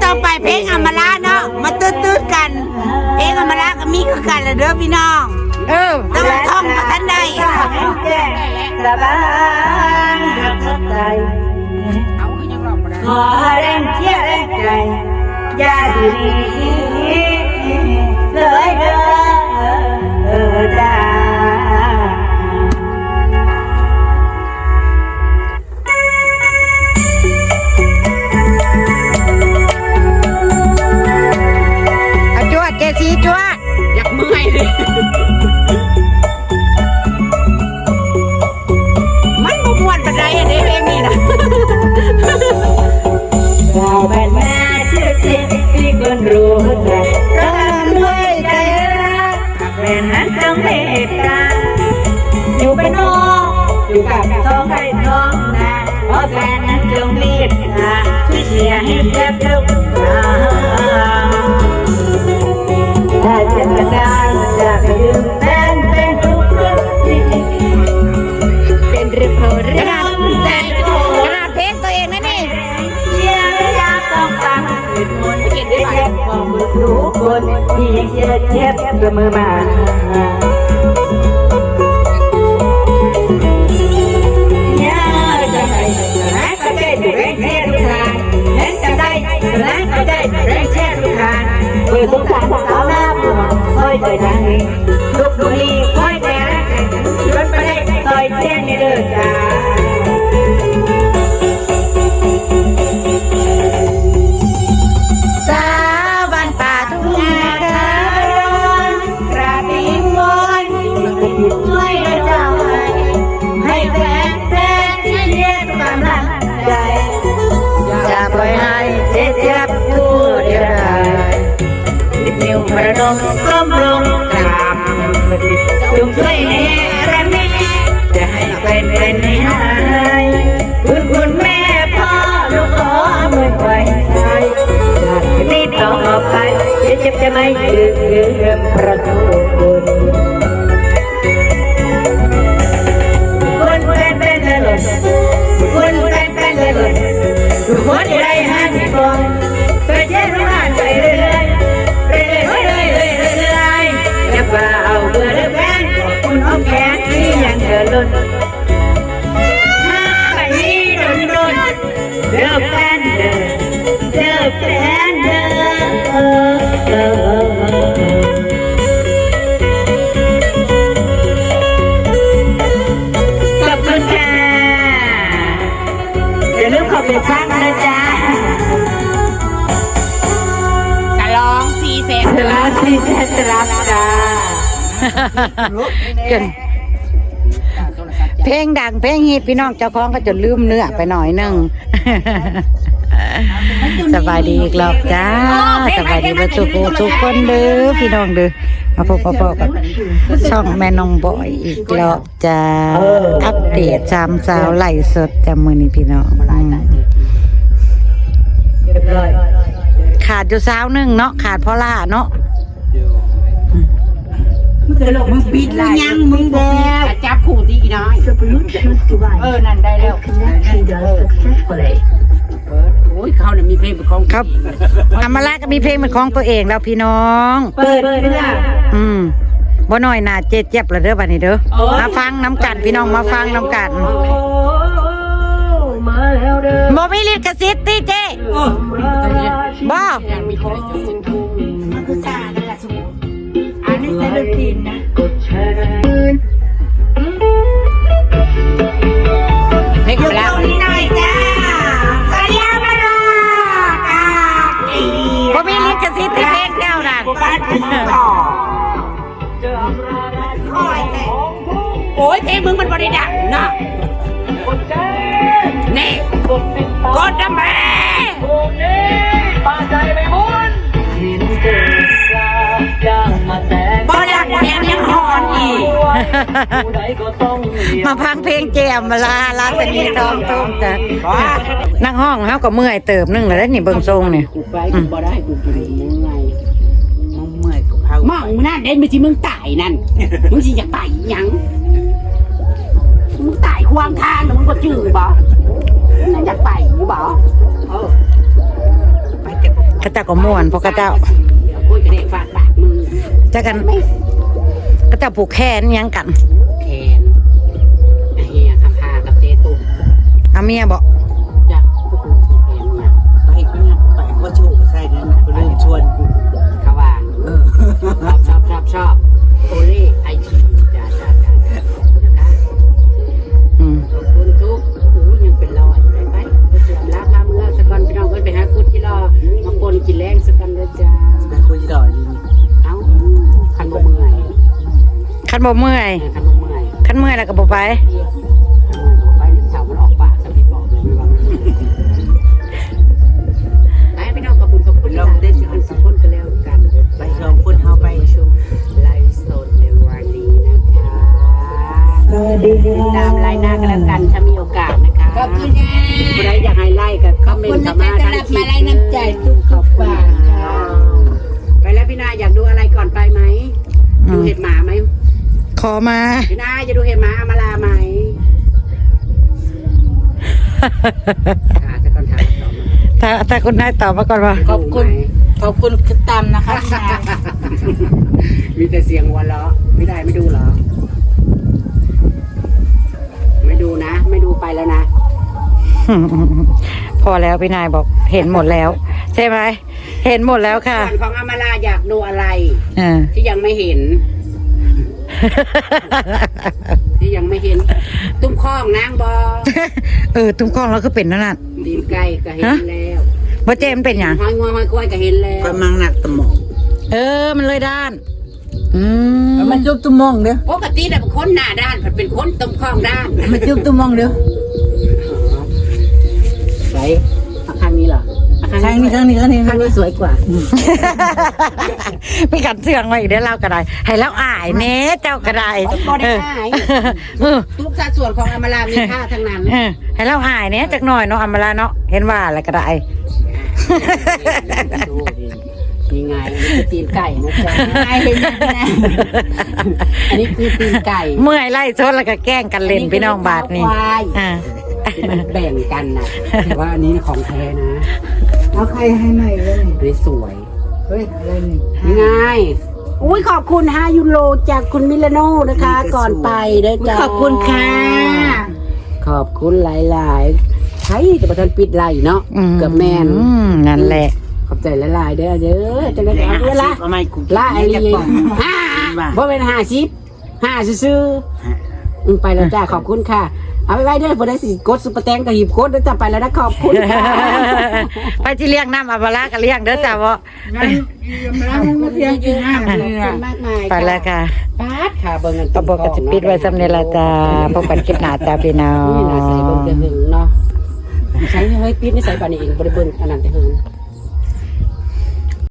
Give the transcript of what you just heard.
ຕໍ່ໄປເພງອຳມາລາເນາະ ມາຕື່ນໆກັນ. ເພງອຳມາລາກໍມີຄືກັນລະເດີພີ່ນ້ອງ. ເອີ ແຕ່ວ່າທ່ອງບໍ່ທັນໄດ້. ສະບາຍຮັກສັກໃຈ ຂໍແຮງເຊຍແຮງໃຈ ຢ່າດີເລີຍເດີຈ້າ. ອາ ຈວດ ເຈຊີ ຈວດ. ຢາກເມື່ອຍເດ ມັນບໍ່ມ່ວນປານໃດເດ ເພງນີ້ນະ. ເຈົ້າແມ່ນມາຊື່ຈິດທີ່ຄົນຮູ້ຈັກ ຕ້ອງດ້ວຍໃຈຮັກ ແຟນນັ້ນຈົ່ງເມດຕາ ຢູ່ບ້ານນອກ ຢູ່ກັບທ້ອງໄຮ່ທ້ອງນາ ຂໍແຟນນັ້ນຈົ່ງເມດຕາ ຊ່ວຍເຊຍໃຫ້ແຊບທຸກຄາວ ຖ້າເຈັບກະດານ ຢ່າໄປລືມແຟນ ແຟນທຸກຄົນທີ່ ເປັນເລື່ອງພໍເລື່ອງ ຂະໜາດເພງຕົວເອງນະນີ້ ເສຍຢາຕ້ອງຟັງເຫດຜົນ ເຮັດໃຫ້ຂອງທຸກຄົນທີ່ຍັງເສຍເຈັບສະເໝີມາ. ຢ່າຈຳໄດ້ ສະໜາຍກະເປັນແຮງເຊຍທຸກທ່ານ ແມ່ນຈຳໄດ້ ສະໜາຍກະເປັນແຮງເຊຍທຸກທ່ານ ເປີດສົງສານສາວນາຜູ້ນ້ອງ ຄອຍໃຈນາງ ທຸກມື້ນີ້ຄອຍແຕ່ແຮງໃຈ ຈົນບໍ່ໄດ້ ຊ່ອຍແຊນແດ່ເດີຈ້າ. ສາວບ້ານປ່າທົ່ງນາຄາດອນ ກາບວິງວອນ ຊ່ວຍເດີເຈົ້າ ໃຫ້ແຟນໆ ເຊຍທຸກກຳລັງໃຈ ຢ່າປ່ອຍໃຫ້ເສຍເຈັບຜູ້ດຽວດາຍ ສິບນິ້ວປະນົມກົ້ມລົງກາບ ຈົ່ງຊ່ວຍເນລະມິດ ຢ່າໃຫ້ເປັນເປັນໃຫ້ຫາຍ ຄຸນຄຸນແມ່ພໍ່ລູກຂໍເມືອງໄກ ຈາກນີ້ຕໍ່ໄປ ເຈັບຈະໄມ່ລືມພະຄຸນ ຄົນແຟນໆເລີຍ ຄົນແຟນໆເລີຍ ທຸກຄົນທີ່ໄດ້ຮັກກ່ອນ ຊ່ວຍເຊຍລູກຫຼານໄປເລື້ອຍໆ ເລື້ອຍໆ ເລື້ອຍໆ ຢ່າຟ້າວເບື່ອເດີແຟນ ຂອບຄຸນອ້ອມແຂນທີ່ຍັງເດີລົ້ນ ຫາໄປດົນໆ ເດີແຟນເດີ ເດີແຟນເດີ ຂອບຄຸນຄ່ະ. ຢ່າລືມເຂົ້າໄປຟັງນະຈ້າ. ສະຫຼອງສີ່ແສນ ສະຫຼອງສີ່ແສນຕະລັບຈ້າ. ເພງດັງເພງຮິດ ພີ່ນ້ອງ ເຈົ້າຂອງກໍຈົນລືມເນື້ອໄປໜ້ອຍໜຶ່ງ. ສະບາຍດີອີກລອບຈ້າ ສະບາຍດີເບິດສູ່ຜູ້ສູ່ຄົນເດີພີ່ນ້ອງເດີ. ມາພົບມາພໍ້ກັບຊ່ອງແມ່ນ້ອງບອຍອີກລອບ. ຈ້າ ເອີ ອັບເດດສາມສາວໄລຟ໌ສົດຈ້າ ມື້ນີ້ພີ່ນ້ອງ ອືມ ຂາດຢູ່ສາວໜຶ່ງເນາະ ຂາດພໍ່ຫຼ້າເນາະ. ມຶງເປັນໂລກ ມຶງປິດຫຼືຍັງ ມຶງບໍ່ປິດ ຈັບຄູ່ຕິອີນ້ອຍ. ເອີ ນັ້ນໄດ້ແລ້ວ ເອີ. ໂອ້ຍ ເຂົານະມີເພງເປັນຂອງ ຄັບ ອຳມາລາກໍມີເພງເປັນຂອງຕົວເອງແລ້ວພີ່ນ້ອງ. ເປີດເທື່ອ ອືມ ບໍ່ນ້ອຍໜ້າເຈແຈັບລະເດີ ບາດນີ້ເດີ. ໂອ້ຍ ມາຟັງນຳກັນພີ່ນ້ອງ ມາຟັງນຳກັນ. ໂອ້ ມາແລ້ວເດີ ບໍ່ມີລິຂະສິດຕິເຈ? ເອີ ບໍ່ ມັນຄືຊານັ້ນລະສູ. ອັນນີ້ໃສ່ເລື່ອງຈີນນະ ເພງໄປແລ້ວ ຢູ່ຕົງນີ້ໜ້ອຍຈ້າ. ສະຫຍາມາລາກາກີ ບໍ່ມີລິຂະສິດທີ່ເພງເຈົ້ານັ້ນ ໂອ້ຍ ເພງມຶງມັນບໍ່ໄດ້ດັງນະ. ນີ້ ກົດນຳແມ່ ບໍ່ດັງແຖມຍັງຮ້ອນອີກ. ມາຟັງເພງເຈອຳມາລາ ລາຊະນີທອງທົ່ງຈ້າ. ນັກຮ້ອງເຮົາກໍເມື່ອຍເຕີບໜຶ່ງແລ້ວເດ້ນີ້ ເບິ່ງຊົງນີ້ ກູໄປ ອືມ ກູບໍ່ໄດ້ ກູກິນເມື່ອຍ ມຶງເມື່ອຍກະເພົາ ມາມື້ນັ້ນເດ້ ມື້ທີ່ມຶງຕາຍນັ້ນ ມຶງຊິຢາກໄປຫຍັງ? ມຶງຕາຍຂວາງທາງ ມຶງບໍ່ຈື່ບໍ່? ມຶງຍັງຢາກໄປຢູ່ບໍ່? ເອີ ໄປແຕ່ບໍ່ໄປ ເຂົາເຈົ້າກໍມ່ວນ ພວກເຂົາເຈົ້າ ໂອ້ຍ ກະເດະຟາດປາກມຶງ ຈັກກັນ ເຂົາເຈົ້າຜູກແຂນຫຍັງກັນ ແຂນ ອາເຮຍຄຳພາກັບເຈຕຸ້ມ ເອົາເມຍບໍ? ຈັກ ກໍຄືຖືກແຂນເມຍ ໄປກໍຍັງໄປ ບໍ່ໂຊກໃສ່ນັ້ນ ໄປເລີ່ມຊວນ ເຂົາວ່າ ເອີ ຊອບ ຊອບ ຊອບ ຊອບ ໂອເລ ໄອທີ ຈ້າ ຈ້າ ຈ້າ ຂອບຄຸນນະຄະ ອືມ ຂອບຄຸນທຸກ ໂອ້ຍ ຍັງເປັນຮ້ອຍ ໄປ ໄປ ໄປສວມລາພາເມືອສະກ່ອນ ພີ່ນ້ອງເອີຍ ໄປຫາຂຸດກິໂລ ມາປົ່ນກິນແລງສະກ່ອນເດີຈ້າ ໄປຄຸຍຕໍ່ຢູ່ນີ້ ເອົ້າ ຄັນບໍ່ເມື່ອຍ ຄັນບໍ່ເມື່ອຍ ເອີ ຄັນບໍ່ເມື່ອຍ ຄັນເມື່ອຍແລ້ວກໍບໍ່ໄປ ຄັນເມື່ອຍກໍບໍ່ໄປ ເຖົ້າມັນອອກປາກ ສຳພີ່ບອກເລີຍວ່າ ໄປ ພີ່ນ້ອງ ຂອບຄຸນ ຂອບຄຸນຫຼາຍໆ ເດີ ສອງຄົນກໍແລ້ວກັນ ໄປສອງຄົນ ເຮົາໄປຊົມໄລຟ໌ສົດໃນວັນນີ້ນະຄະ ສະຫວັດດີ ຕິດຕາມໄລຟ໌ໜ້າກໍແລ້ວກັນ ຖ້າມີໂອກາດນະຄະ ຂອບຄຸນຄ່ະ ຜູ້ໃດຢາກໃຫ້ໄລຟ໌ກໍຄອມເມັນເຂົ້າມາທາງຄລິບ ມາໄລຟ໌ນ້ຳໃຈທຸກໆຝ່າຍຄ່ະ ໄປແລ້ວ ພີ່ນາຢາກດູອາໄລກ່ອນໄປໄໝ? ອືມ ດູເຫັບໝາໄໝ? ຂໍມາ ພີ່ນາຢາກດູເຫັບໝາອຳມາລາໄໝ? ຖ້າ ຖ້າຄົນໄທຕອບມາກ່ອນວ່າ ຂອບຄຸນ ຂອບຄຸນຄືຕຳນະຄະ ພີ່ນາ ມີແຕ່ສຽງຫົວເລາະ ໄມ່ໄດ້ ໄມ່ດູເຫຼືອ? ໄມ່ດູນະ ໄມ່ດູໄປແລ້ວນະ ພໍແລ້ວ ພີ່ນາຍບອກເຫັນໝົດແລ້ວ ໃຊ່ໄໝ? ເຫັນໝົດແລ້ວຄ່ະ ສ່ວນຂອງອຳມາລາຢາກດູອາໄລ ເອີ ທີ່ຍັງໄມ່ເຫັນ ທີ່ຍັງໄມ່ເຫັນ ຕຸ້ມຂອງນາງບໍ? ເອີ ຕຸ້ມຂອງລາວຄືເປັນແນວນັ້ນ ຕີນໄກ່ກໍເຫັນແລ້ວ ບໍ່ເຈັບ ມັນເປັນຫຍັງ? ຮອຍງົວຮອຍຄວາຍກໍເຫັນແລ້ວ ກຳລັງໜັກສະໝອງ ເອີ ມັນເລີຍດ້ານ ອືມ ມາຈູບຕຸ້ມມອງເດີ ປົກກະຕິແລ້ວຄົນໜ້າດ້ານ ພັດເປັນຄົນຕຸ້ມຂອງດ້ານ ມາຈູບຕຸ້ມມອງເດີ ໃສ ເອົາຂ້າງນີ້ເຫຼືອ? ເອົາຂ້າງນີ້ ຂ້າງນີ້ ຂ້າງນີ້ ຂ້າງນີ້ສວຍກວ່າ ອືມ ມີການເຊື່ອງໄວ້ອີກເດີ ລາວກໍໄດ້ ໃຫ້ລາວອາຍແດ່ ເຈົ້າກໍໄດ້ ບໍ່ໄດ້ອາຍ ເອີ ທຸກສັດສ່ວນຂອງອຳມາລາມີຄ່າທັງນັ້ນ ເອີ ໃຫ້ລາວອາຍແດ່ຈັກໜ້ອຍເນາະ ອຳມາລາເນາະ ເຫັນວ່າແລ້ວກໍໄດ້ ນີ້ໄງ ອັນນີ້ຄືຕີນໄກ່ນະຈ໊ະ ອັນນີ້ຄືຕີນໄກ່ ເມື່ອຍໄລຟ໌ສົດແລ້ວກໍແກ້ງກັນຫຼິ້ນ ພີ່ນ້ອງ ບາດນີ້ ອ່າ ທີ່ມັນແບ່ງກັນນະ ແຕ່ວ່າອັນນີ້ຂອງແທ້ນະ ເອົາໄຂ່ໃຫ້ໃໝ່ເລີຍ ອັນນີ້ສວຍ ເຮີ້ຍ ອະໄລນີ້ ນີ້ໄງ ອຸ້ຍ ຂອບຄຸນຫ້າຢູໂຣຈາກຄຸນມິລາໂນນະຄະ ນີ້ກໍສວຍ ກ່ອນໄປເດີ ອຸ້ຍ ຈ້າ ຂອບຄຸນຄ່ະ ຂອບຄຸນຫຼາຍໆ ໃຜກໍບໍ່ທັນປິດໄລຟ໌ເນາະ ອືມ ເກືອບແມ່ນ ນັ້ນແຫຼະ ຂອບໃຈຫຼາຍໆເດີ ເດີ ຈັ່ງໃດກໍເອົາເວລາ ເອົາໃໝ່ ລາອີ່ຫຼີ ຫ້າສິບ ບໍ່ແມ່ນຫ້າສິບ ຫ້າຊື່ໆ ອືມ ໄປແລ້ວຈ້າ ຂອບຄຸນຄ່ະ ເອົາໄວ້ເດີ ຜູ້ໃດຊິກົດຊຸບເປີແຕງກໍຮີບກົດເດີຈ້າ ໄປແລ້ວນະ ຂອບຄຸນຄ່ະ ໃຜຊິລ້ຽງນ້ຳອຳມາລາກໍລ້ຽງເດີຈ້າ ບໍ່ ນັ້ນ ອຳມາລາ ເພິ່ນມາທ່ຽງກິນນ້ຳເທື່ອ ຂອບຄຸນມາກມາຍ ໄປແລ້ວຄ່ະ ປາດຄ່ະ ເບິ່ງອັນ ກໍບໍ່ ກໍຊິປິດໄວ້ສ່ຳນີ້ລະຈ້າ ພົບກັນຄລິບໜ້າຈ້າ ພີ່ນ້ອງ ນີ້ໜ້າໃສ ເບິ່ງແຕ່ເຫິງເນາະ ໃສເຮີຍ ປິດນິໄສປານນີ້ເອງ ບໍ່ໄດ້ເບິ່ງອັນນັ້ນແຕ່ເຫິງ.